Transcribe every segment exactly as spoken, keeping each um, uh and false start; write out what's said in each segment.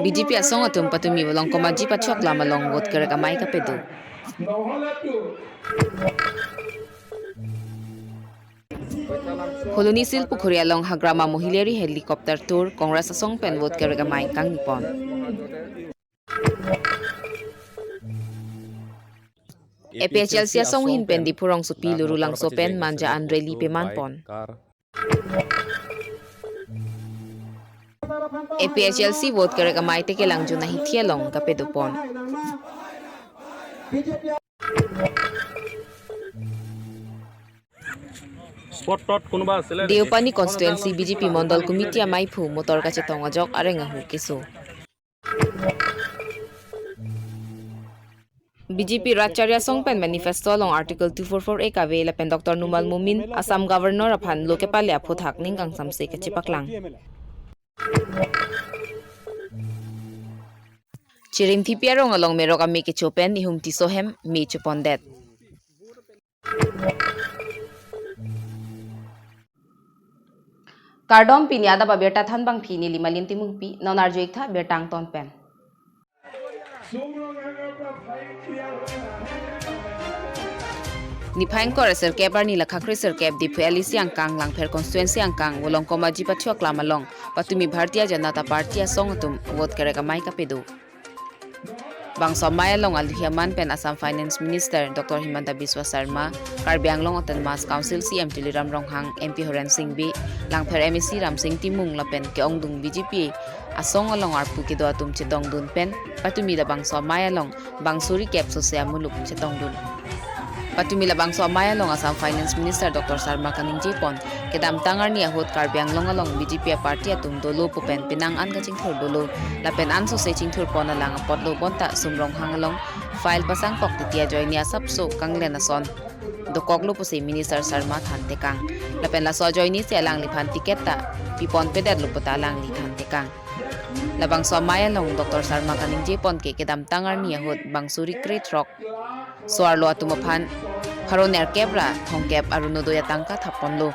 B J P asong atum patumi Volongkom Aji Pacho Aklam along vote kerek amei kapedo. Phuloni Silpukhuri along Hagrama Mohilari helicopter tour Congress asong pen vote kerek amei kangni pon. A P H L C asong ahin pen Diphu rongsopi Lurulangso pen manja an rally peman pon. A P H L C vote kerek amei te kelang jun ahithi along kapedo pon. Spot tot konoba asile Deopani constituency B J P Mondol Committee ameiphu motor kachetong ajok areng ahu keso. B J P Ratcharya asong pen manifesto along Article two four four A kave lapen Doctor Numal Momin Assam Governor aphan lo kepale aphuthak ning kangsamse kachepaklang. Chirimthipi arong along merok amei kecho pen ihum Tisso hem mei chopondet. Kardom, pini adap abirta thanbang phi neli Malin Timungpi, non arju-ik tha birta angton pen. Niphai ingkoi ra sirkep arni lakhak kre sirkep Diphu L A C angkang Langpher constituency angkang Volongkom Aji Pacho Aklam along patumi Bharatiya Janata Party asong atum vote kerek amei kapedo. Bangso amei along alohi aman pen Assam Finance Minister Doctor Himanta Biswa Sarma, Karbi Anglong Autonomous Council C E M Tuliram Ronghang, M P Horen Sing Bey, Langpher M A C Ramsing Timung lapen ke-ongdung B J P asong along arpu kedo atum chetongdun pen patumi labangso amei along bang suri kep sose amuluk chetongdun. Patumi labangso amei along Assam Finance Minister Doctor Sarma kaningje pon, kedamtang arni ahut Karbi Anglong along B J P aparty atum dolo pu pen penang an kachingthur dolo, lapen ansose chingthur pon alang apotlo bonta Sum Ronghang along file pasang kok titi ajoine asapso kanglen ason dokoklo pusi Minister Sarma than tekang. Lapen laso ajoine si alangliphan ticket ta pipon pedetlo puta alangli than tekang. Labangso amei along Doctor Sarma kaningje pon ke kedamtang arni ahut bang suri kre throk so-arlo atum aphan pharo nerkep ra thomkep Orunodoi atangka thap ponlo.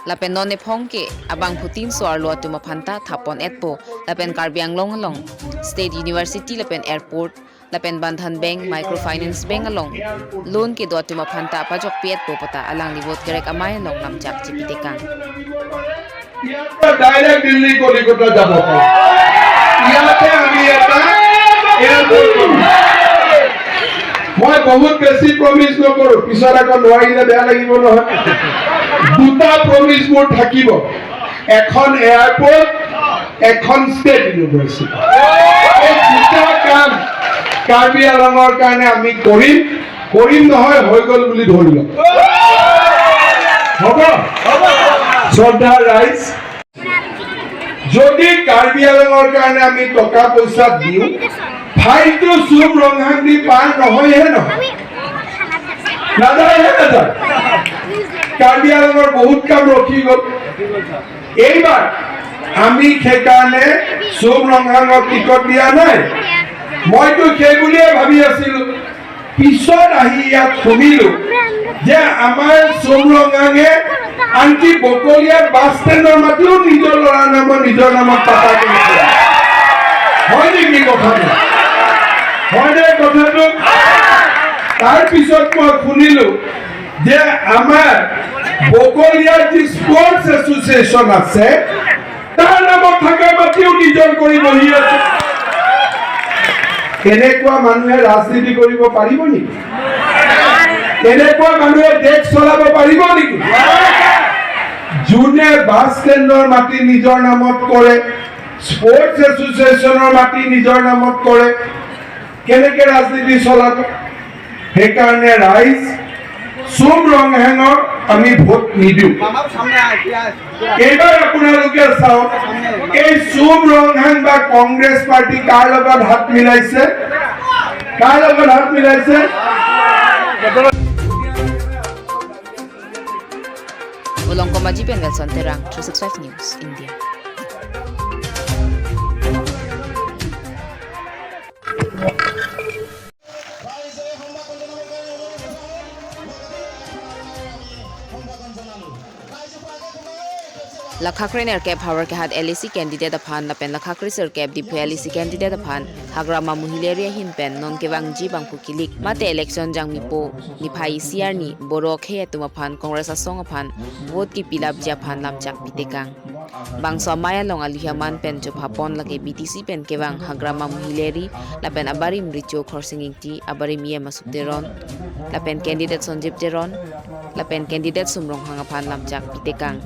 Lapen non ephong ke abangphutin so-arlo atum aphan ta thap pon-etpo. Lapen Karbi Anglong along State University lapen airport lapen Bandhan Bank, Microfinance Bank along loan kedo atum aphan ta pajokpi-etpo puta alangli vote kerek amei along lamchak chepi tekang. ইয়াৰ পৰা ডাইৰেক্ট দিল্লী কলিকতা যাব পাৰে। ইয়াতে আমি এটা এয়াৰপৰ্ট কৰিম। মই বহুত বেছি প্ৰমিছ নকৰোঁ, পিছত আকৌ নোৱাৰিলে বেয়া লাগিব নহয়। দুটা প্ৰমিছ মোৰ থাকিব, এখন এয়াৰপৰ্ট, এখন ষ্টেট ইউনিভাৰ্চিটি। এই দুটা কাম কাৰ্বি আংলঙৰ কাৰণে আমি কৰিম। কৰিম নহয়, হৈ গ'ল বুলি ধৰি লওক। হ'ব? শ্ৰদ্ধা ৰাইজ, যদি কাৰ্বি আংলঙৰ কাৰণে আমি টকা পইচা দিওঁ, ফাইলটো চুম ৰংহাং দি পাৰ নহয়হে নহয়। নাযায়হে নাযায়। কাৰ্বি আংলঙৰ বহুত কাম ৰখি গ'ল। এইবাৰ আমি সেইকাৰণে চুম ৰংহাঙক টিকট দিয়া নাই। মইতো সেই বুলিয়ে ভাবি আছিলো। পিছত আহি ইয়াত শুনিলো যে আমাৰ চুম ৰংহাঙে আনকি বকলিয়াৰ বাছ ষ্টেণ্ডৰ মাটিও নিজৰ ল'ৰাৰ নামত, নিজৰ নামত পাট্টা কৰিছে। হয় নেকি কথাটো? হয়নে কথাটো? তাৰ পিছত মই শুনিলো যে আমাৰ বকলিয়াৰ যি স্পৰ্টছ এছ'চিয়েশ্যন আছে, তাৰ নামত থকা মাটিও নিজৰ কৰি বহি আছে। এনেকুৱা মানুহে ৰাজনীতি কৰিব পাৰিব নেকি? এনেকুৱা মানুহে দেশ চলাব পাৰিব নেকি? যোনে বাছ ষ্টেণ্ডৰ মাটি নিজৰ নামত কৰে, স্পৰ্টছ এছ'চিয়েশ্যনৰ মাটি নিজৰ নামত কৰে, কেনেকে ৰাজনীতি চলাব? সেইকাৰণে ৰাইজ, চুম ৰংহাঙক আমি ভোট নিদিওঁ। এইবাৰ আপোনালোকে চাওক, এই চুম ৰংহাং বা কংগ্ৰেছ পাৰ্টি কাৰ লগত হাত মিলাইছে? কাৰ লগত হাত মিলাইছে? Volongkom Aji pen Welson Terang, three six five News, India. Lakhakre nerkep Howraghat L A C candidate aphan lapen lakhakre sirkep Diphu L A C candidate aphan Hagrama Mohilleri ahin pen non kevangji abangphu kilik mate election jangmipo niphai isi arni Boro akhei atum aphan Congress asong aphan vote kipilapji aphan lamchak pitekang. Bangso amei along aluhi aman pen chophapon lake B T C pen kevang Hagrama Mohilleri lapen abarim Richo Khorsing Ingti, abarim E M Asuk Teron, lapen candidate Sonjib Teron, lapen candidate Sum Ronghang aphan lamchak pitekang.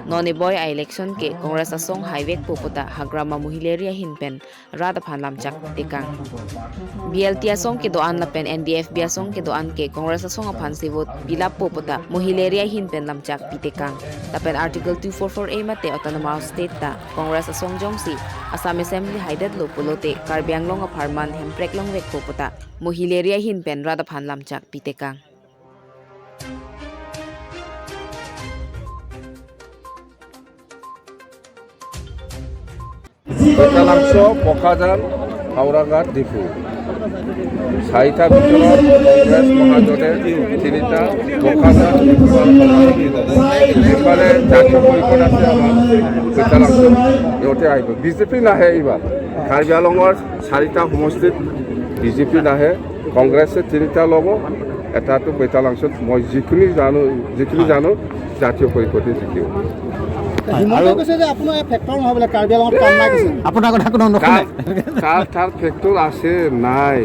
Non eboi a-election ke Congress asong haivekpo puta Hagrama Mohilleri ahin pen rat aphan lamchak pitekang. B L T asong kedo-an lapen N D F B asong kedo-an ke Congress asong aphansi vote pilappo puta Mohilleri ahin pen lamchak pitekang. Lapen Article two four four A mate Autonomous State ta Congress asong jongsi Assam Assembly haidetlo pulote Karbi Anglong apharman hemprek longvekpo puta Mohilleri ahin pen rat aphan lamchak pitekang. Paitalangso, Bokajan, Howraghat, Diphu. চাৰিটা ভিতৰত কংগ্ৰেছ মহাজোঁটে তিনিটা, বোকাজান, ডিফু আৰু হমছুৰী। ইফালে জাতীয় পৰিষদ আছে আমাৰ, পইতালাংচু, সিহঁতে আহিব। বিজেপি নাহে এইবাৰ। কাৰ্বি আংলঙৰ চাৰিটা সমষ্টিত বিজেপি নাহে, কংগ্ৰেছে তিনিটা ল'ব, এটাতো পইতালাংচুত মই যিখিনি জানো, যিখিনি জানো, জাতীয় পৰিষদে জিকিব। হিমন্তই আৰু কৈছে যে আপোনাৰ এই ফেক্টৰ নহয় বোলে, কাৰ্বি আংলঙত কাম নাই কৈছে। আপোনাৰ কথা কোনো নুশুনে। কাৰ, কাৰ, কাৰ ফেক্টৰ আছে নাই,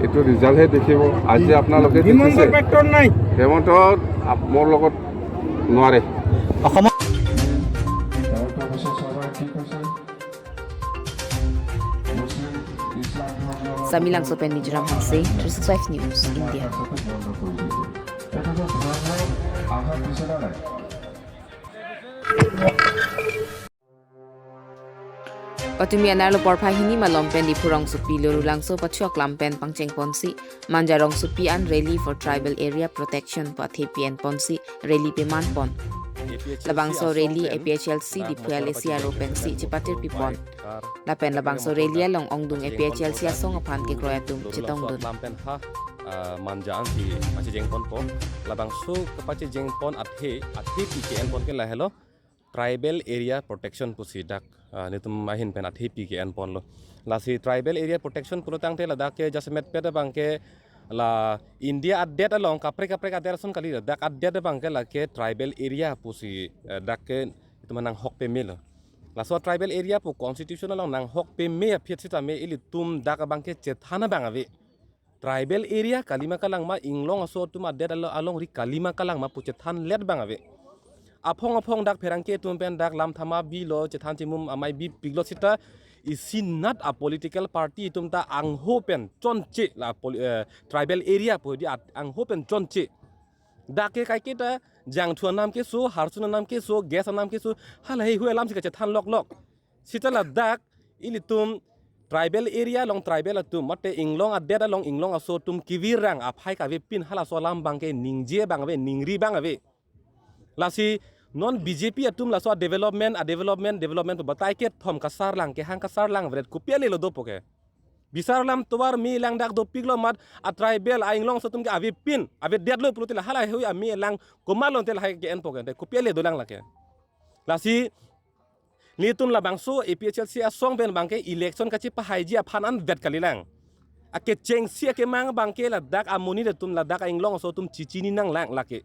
এইটো ৰিজাল্টহে দেখিব। আজি আপোনালোকে হিমন্তৰ দেখিছে। ফেক্টৰ নাই। হিমন্ত আপ-, মোৰ লগত নোৱাৰে। অসমত Samilangso pen Mizoram Hanse, three six five News, India. Patumi anerlo porphai hini malom pen Diphu rongsopi Lorulangso pachu aklam pen pangchengponsi Manja rongsopi an Rally for Tribal Area Protection pu athepi enponsi rally pemanpon. Labangso rally A P H L C Diphu L A C aro pensi chepatirpipon. Lapen labangso rally along ongdung A P H L C asong aphan kekroi atum chetongdun. Lam pen ha, ah, Manja ansi pachejengponpo. Labangso kepachejengpon athe, athepi ke-enpon ke lahelo Tribal Area Protection pusi dak, ah, nelitum ahin pen athepi ke-enponlo. Lasi Tribal Area Protection pulotangte ladak ke jasemet pet abang ke la India adet along kaprek kaprek adet ason kali, ladak adet abang ke lake tribal area pusi, eh, dak ke itum nanghok pemelo. Laso tribal area pu constitution along nanghok peme aphi sitame ilitum dak abang ke chethan abang ave. Tribal area kalima kalangma, inglong aso atum adet alo-, alongri kalima kalangma pu chethanlet abang ave. Aphong aphong dak pherangke atum pen dak lam thama bilo, chethan chimum amei bipiklo sita, isinat a-political party atum ta angho pen chonche la poli-, eh, tribal area pu di at-, angho pen chonche. Dak ke kaiketa jangthu anam keso, harsun anam keso, gas anam keso, hala heihui alamsi kachethan loklok. Sita ladak ilitum tribal area along tribal atum, mate inglong adet along inglong aso atum kevirang aphai kavepin halaso alam abang ke ningje abang ave, ningri abang ave. Lasi non B J P atum laso a-development, a-development, development pu batai kethom kasarlang, kehang kasarlang vret kopi ale lo dopo ke. Bisar alam tovar me lang dak dopiklo mat a-tribal a-inglong aso atum ke avepin, avedetlo pulote la hala heihui ame lang komatlo te lahai ke-enpo ke, te kopi ale dolang lake. Lasi nelitum labangso A P H L C asong pen abang ke election kachepahaiji aphan anvet kalilang. Akechengsi akemang abang ke ladak amonit atum, ladak a-inglong aso atum chechini nanglang lake.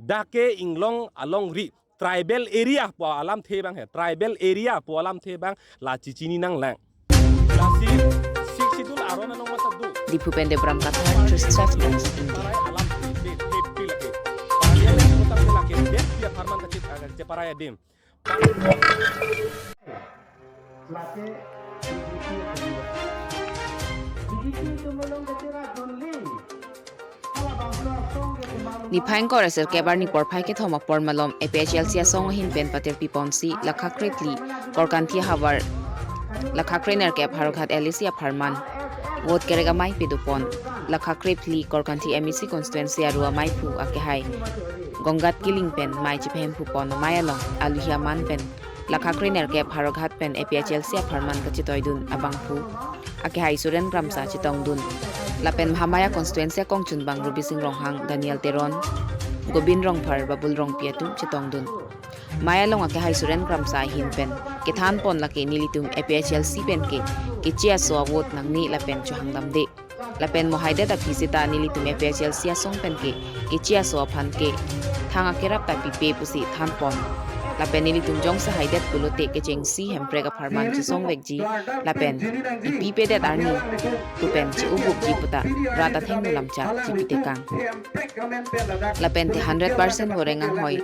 Dak ke inglong alongri tribal area pu alamthe abang he. Tribal area pu alamthe abang la chechini nanglang. Lasi Sixth Schedule aron along masa do. Diphu pen Debram Kathar, three six five News, India. Alamthe, the, the, the lake. Parliament kotang lake, the, the apartment kache-, kacheparai adim. Niphai ingkoi ra sirkep arni porphai kethom apor malom A P H L C asong ahin pen patirpiponsi Lakhakre phli Korkanthi havar Lakhakre nerkep Howraghat L A C apharman vote kerek amei pedopon. Lakhakre phli Korkanthi M A C constituency aru ameiphu akehai Gonggat Killing pen mei chepahemphupon amei along aluhi aman pen Lakhakre nerkep Howraghat pen A P H L C apharman kachetoidun abangphu akehai Suren Kramsa chetongdun. Lapen Mahamaya constituency akongchunbang Rubising Ronghang, Daniel Teron, Gobin Rongphar, Babul Rongpi atum chetongdun. Mei along akehai Suren Kramsa ahin pen kethan pon lake nelitum A P H L C pen ke keche aso avote nangne lapen chohang damde. Lapen mo haidet aphi seta nelitum A P H L C asong pen ke keche aso aphan ke thang akerap ta pipe pusi than pon. Lapen nelitum jongsi haidet pulote kechengsi Hemprek apharman chesong vekji lapen ipi pedet arni pu pen che-ugupji puta rat athengno lamchak chipitekang. Lapen the hundred percent voreng anghoi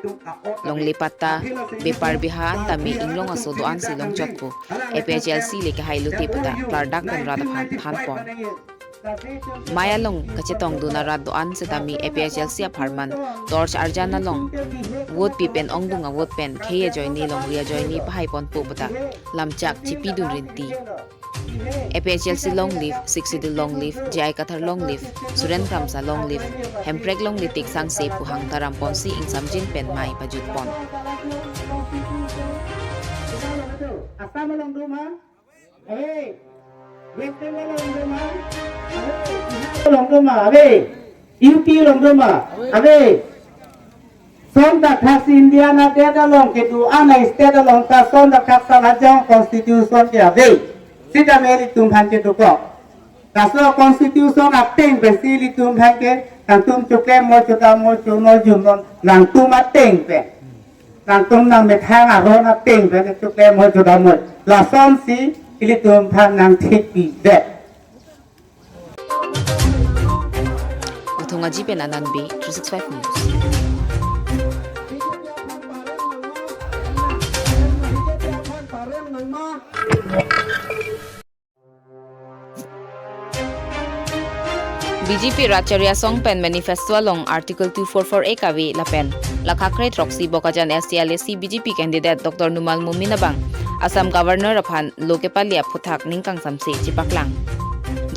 longle patta bepar beha an tame inglong aso do-an si longchotpo. A P H L C le kehai lote puta klardak pen rat aphan than pon. Mei along kachetongdun arat do-an setame A P H L C apharman torch arjan along vote pi pen ongdung avote pen khei ajoine longri ajoine pahai ponpo puta lamchak chipidun rinti. A P H L C long live, Sixth Schedule long live, J I Kathar long live, Suren Kramsa long live, Hemprek longle teksang se pu hang taram ponsi ingsamjin pen mei pajut pon. Assam along do ma? Ave. West Bengal along do ma? Ave. Bihar along do ma? Ave. U P along do ma? Ave. Son dak thak si India adet along kedo-an a-state along ta son dak thak sa lajang constitution ke ave. Sita me ilitum aphan kedokok. Laso constitution ateng pen si ilitum aphan ke nangtum choklem mo chodam mo chono jumnon nangtum ateng pen. Nangtum nangmethang aron ateng pen choklem mo chodam mo. Lasonsi ilitum aphan nangthik pidet. Uthung Aji pen Anand Bey, three six five News. B J P Ratchari asong pen manifesto along Article two four four A kave lapen lakha kre throksi Bokajan S T L A C B J P candidate Doctor Numal Momin abang Assam Governor aphan lo kepali aphuthak ning kangsamse chepaklang.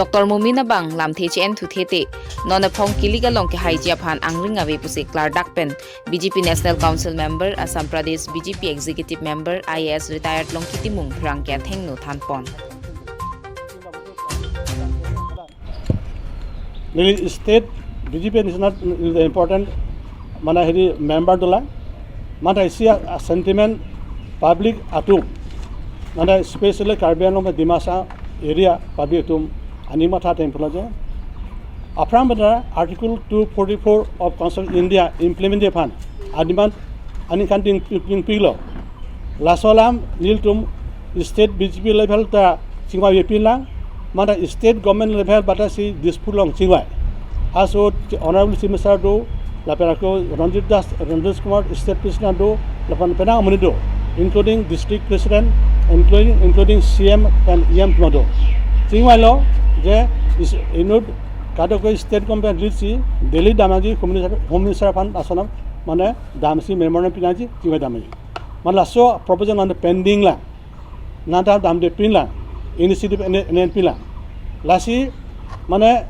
Doctor Momin abang lamthe che-en thuthe te non ephong kilik along kehaiji aphan angring ave pusi klardak pen B J P National Council Member, Assam Pradesh B J P Executive Member, I A S retired Longki Timung pherangke athengno than pon. Neli state B J P national important mane heri member dolang. Mane isi a-, a-sentiment public atum. Mane especially Karbi Anglong Dimasa area public atum aning matha ateng pulo je. Aphrang benda Article two forty-four of Constitution India implement aphan a-demand aningkan ding ping ping pilo. Laso alam nelitum state B J P level ta chingvai pinlang, mane state government level bata si Dispur along chingvai. Aso Honorable Chief Minister do, lapen ako Ranjit Das, Ranjit Kumar State President do, lapen penang amonit do, including District President, including, including C M and E M atum do. Chingvailo je is inut kadokave state government lead si Delhi damnangji Home Minister, Home Minister aphan laso alam mane damsi memorandum pinangji chingvai damnangji. Mane laso proposal mane pending lang. Nangta damde pinlang. Initiative ene, ene pinlang. Lasi mane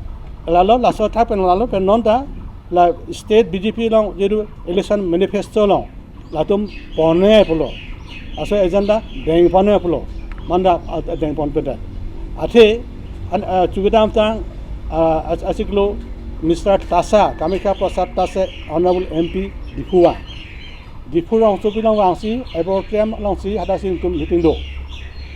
lalo laso athak pen lalo pen non ta la state B J P along jedu election manifesto along latum pon-e pulo. Laso agenda deng pon-e pulo. Mane a-, a-, deng ponpe det. Athe an, a, chukidam tang, a, a, achiklo Mister Tasa, Kamakhya Prasad Tasa, Honorable M P Diphu vang. Diphu rongsopi along vangsi, Airport Camp alongsi hadak si nelitum meeting do.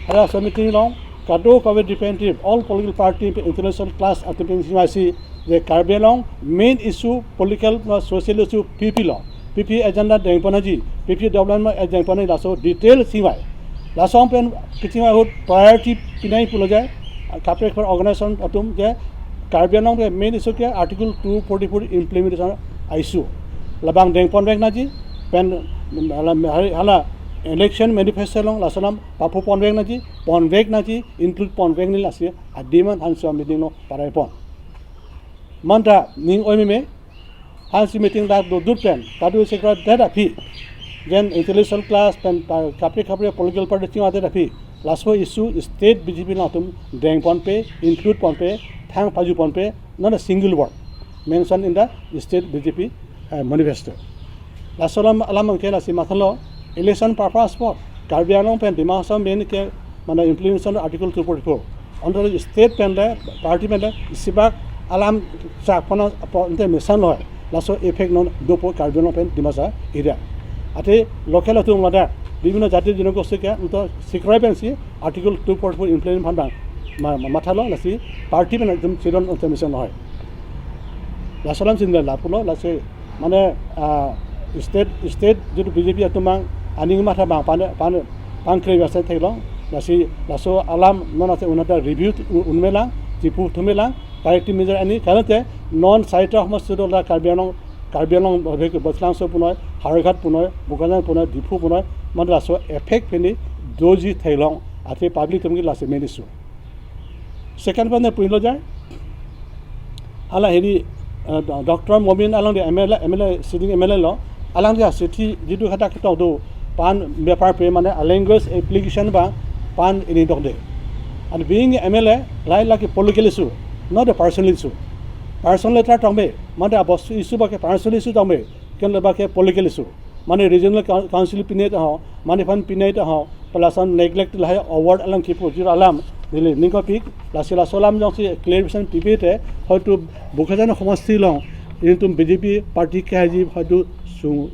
Hadak si meeting along kadokave different, all political party, intellectual class atum pen chingvaisi je Karbi Anglong main issue, political, social issue P P lo. P P agenda deng pon nangji, P P development agenda deng pon nangji, laso detail chingvai. Laso pen kechingvai ahut priority pinai pulo je, kaprek organization atum je Karbi Anglong ke main issue ke Article two forty-four implementation a-issue. Labang deng ponvek nangji, pen hala, hala election manifesto along laso alam paphu ponvek nangji, ponvek nangji, include ponvek nangji, lasi a-demand hanso meeting along parai pon. Mane ta ning oi meme, hansi meeting dak do dur pen, kadu secretary det aphi, jen intellectual class pen pa-, kaprek kaprek political party chingvai det aphi, laso issue state B J P along atum deng ponpe, include ponpe, thang paju ponpe, not a single word mentioned in the state B J P, uh, manifesto. Laso alam, alam ke lasi mathalo, election purpose apot Karbi Anglong pen Dima Hasao main ke mane implementation of Article two forty-four. Under state pen le, party pen le, isibak alam chak pon apot ante mesan lo. Laso effect non dopo Karbi Anglong pen Dimasa area. Athe local atum ladak bibhinno jati jinogosti ke untuk sikrai pensi Article two forty-four implement aphan bang ma-, ma-, mathalo, lasi party pen ekdom chidon intervention nohoi. Laso alam sinle lapulo, lasi mane, ah, state, state jitu B J P atum bang aning matha bang pan, pan, pangkre biasa theklong, lasi laso alam non ase unata review u-, unmelang, chipu thumelang, corrective measure ani, kalite non saita homosti do la Karbi Anglong, Karbi Anglong bhek Bothlangso punoi, Howraghat punoi, Bokajan punoi, Diphu punoi, mane laso effect pini doji theklong, athe public atum ke lasi main issue. Second pen ne puilo jai. Hala heri, eh, Do-, Doctor Momin alangli M L A, M L A, sitting M L A lo. Alangli asethi jitu hadak ketok do pan bepar pe mane a language application bang pan ini dokde. And being M L A, lahai lake political issue, not a personal issue. Personal letter tangme, mane abostu issue bake personal issue tangme, ken le bake political issue. Mane regional coun-, council pinai ta ho, mane aphan pinai ta ho, palason neglect lahai award alam kipu jir alam, neli ningkopik, lasi laso alam jongsi clarification pipe te, hoitu Bokajan homosti along, itum B J P party ke haji hoitu sung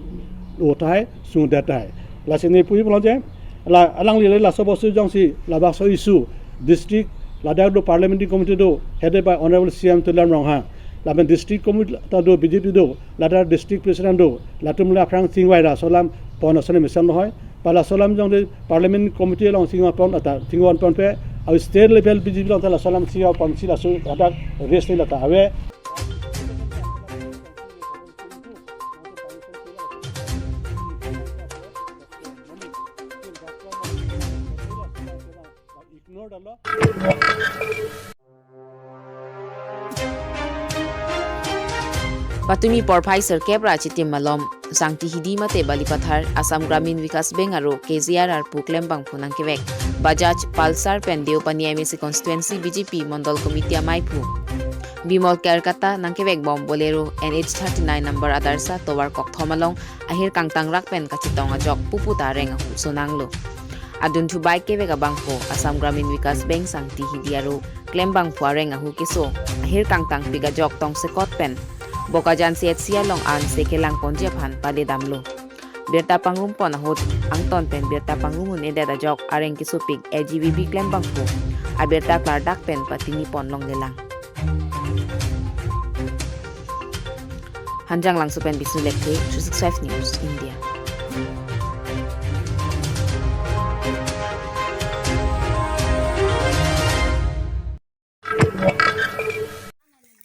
utai, sung datai. Lasi ne pui pulang je, la, alangli le laso bostu jongsi, labangso issue, district, ladak do parliamentary committee do, headed by Honorable C M Tuliram Ronghang. Lapen district committee ta do B J P do, ladak district president do, latum le aphrang chingvai ra laso alam pon ason mesen nohoi. Pala laso alam jongsi parliament committee along chingvai pon ata, chingvai pon pe, au state level B J P along ta laso alam chingvai ponsi laso hadak raise ni lata ave. Patumi porphai sirkep ra chitim malom Sangti Hidi mate Balipathar Assam Gramin Vikas Bank aro K G R R pu klembangphu nangkevek Bajaj Pulsar pen Deopani M A C constituency B J P Mondol Committee amaiphu Bimol Kerkata nangkevekbom Bolero N H thirty-nine number adarsa tovar kokthom along ahir kangtangrak pen kachetong ajok pupu ta areng ahu sonanglo. Adunthu bike kevek abangphu Assam Gramin Vikas Bank Sangti Hidi aro klembangphu areng ahu keso ahir kangtangpik ajok tongsekot pen Bokajan C H C along anse kelangponji aphan paledamlo. Birta pangrumpon ahut angton pen birta pangrum un-edet ajok areng kesopik A G V B klembangphu abirta klardak pen patini ponlonglelang. Hanjanglangso pen Bisnu Lekthe, three six five News, India.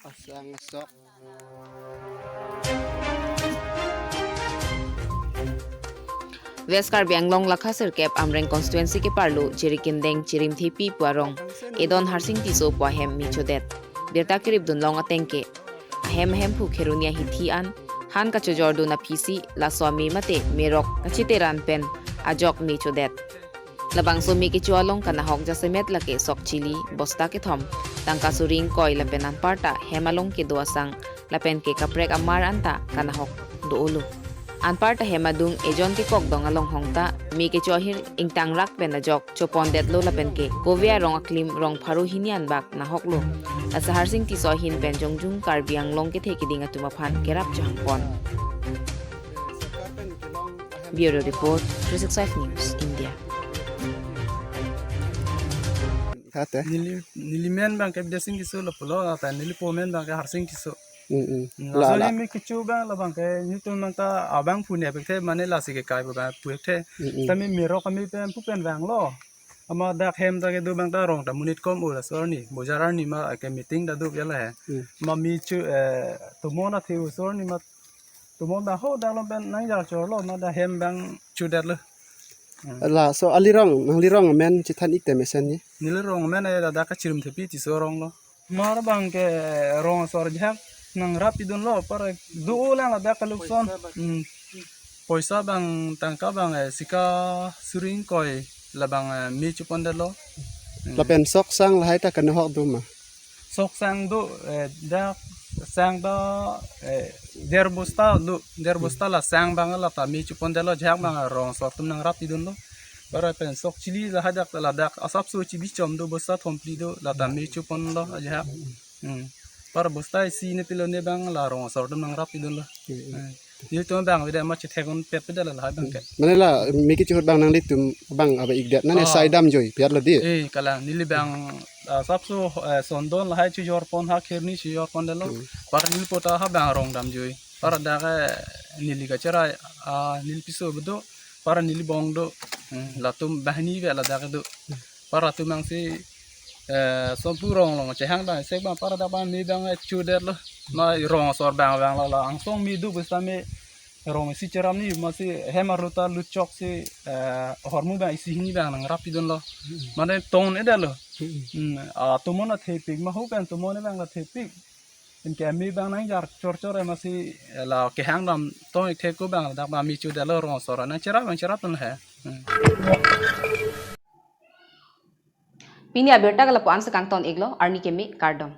Asang sok. West Karbi Anglong Lakha sirkep Amreng constituency keparlo Jirikindeng Chirimthepi pu arong Edon Harsing Tisso pu ahem me chodet. Birta keripdunlong ateng ke ahem ahemphu Kheroni ahithi an han kachojordun aphisi laso ame mate merok kachiteran pen ajok me chodet. Labangso me kecho along kanahok jasemet lake sok chili, bosta kethom, tangka suri ingkoi lapen anparta hem along kedo asang lapen ke kaprek amar anta kanahok do-olo. Anparta hem adung ejon kekokdong along hongta me kecho ahir ingtangrak pen ajok chopondetlo lapen ke kove arong aklim rong pharo hini anbak nahoklo. Lasi Harsing Tisso ahin pen jongjung Karbi Anglong kethe keding atum aphan kerap chehangpon. Bureau Report, three six five News, India. Kate? Neli, neli men abang ke Bidya Sing Tisso lo pulo, ata neli po men abang ke Harsing Tisso. Mm, mm. Mm, la, laso la. Ni me kecho abang labang ke, netum abang ta abangphu ne abang the mane lasi kekai abang phu the. Mm, mm. Ta me merok ame pen pu pen vanglo. Ama dak hem ta kedo abang ta rong ta monit kom ula so arni, bojar arni ma ke meeting ta do ya la he. Mm. Ma me chu, eh, tomon athe so arni ma tomon ta ho dak lom pen nangjar chorlo ma dak hem abang chodetlo. Mm. Laso alirong, nanglirong amen chethan ik te mesen ni. Nelirong amen eh dak Kachirimthepi Tisso arong lo. Mar abang ke rong asor jahak nangrap idunlo, par do-o lang ladak kalukson. Hmm. Poisa abang tangka abang, eh, sika suri ingkoi labang, eh, me chopondetlo. Hmm. Lapen sok sang lahai ta kanahok do ma? Sok sang do, eh, dak sang ta, eh, der bosta do, der bosta la sang abang la ta me chopondetlo, jahak abang rong asor atum nangrap idunlo. Bara pen sok chili lahai dak ladak asapso chibi chom do, bosta thom phli do, la ta me choponlo ajahak. Hmm. Para bosta isi ne pilo ne abang la rong asor atum nangrap idunlo. Hmm. Hmm. Nelitum bang avedet ma chethek un pet pedet lahai abang ke. Mane la me kechihut abang nanglitum abang ave-ikdet. Nane, ah, sai damjoi piat lo di. Eh, kalang neli bang, ah, sapso, eh, sondon lahai chijorpon ha kherni chijorpon detlo. Hmm. Para neli pota ha bang rong damjoi. Para dak, eh, neli kacherai, ah, neli piso bedo. Para neli bong do. Hmm, latum banghini ave ladak do. Para atum bang si, eh, Somphu rong along chehang dam sek bang para dak bang me bang, eh, chodetlo. Ma rong asor bang bang la la angsong me do bus ta me rong isi cheram ni ma si hem arlo ta lutchok si, eh, ahormu bang isi hini bang nangrap pidunlo. Mane tong-un-edetlo. Hmm, ah, tomon athepik ma ho pen tomon bang la thepik. Anke me bang nangjar chorchor ma si, eh, la kehang dam tong-ik thek ko bang dak bang me chodetlo rong asor nangcherap bang cherapdun he. Hmm. Pini abirta ke lapu-an si kangton-iklo, arni keme kardom.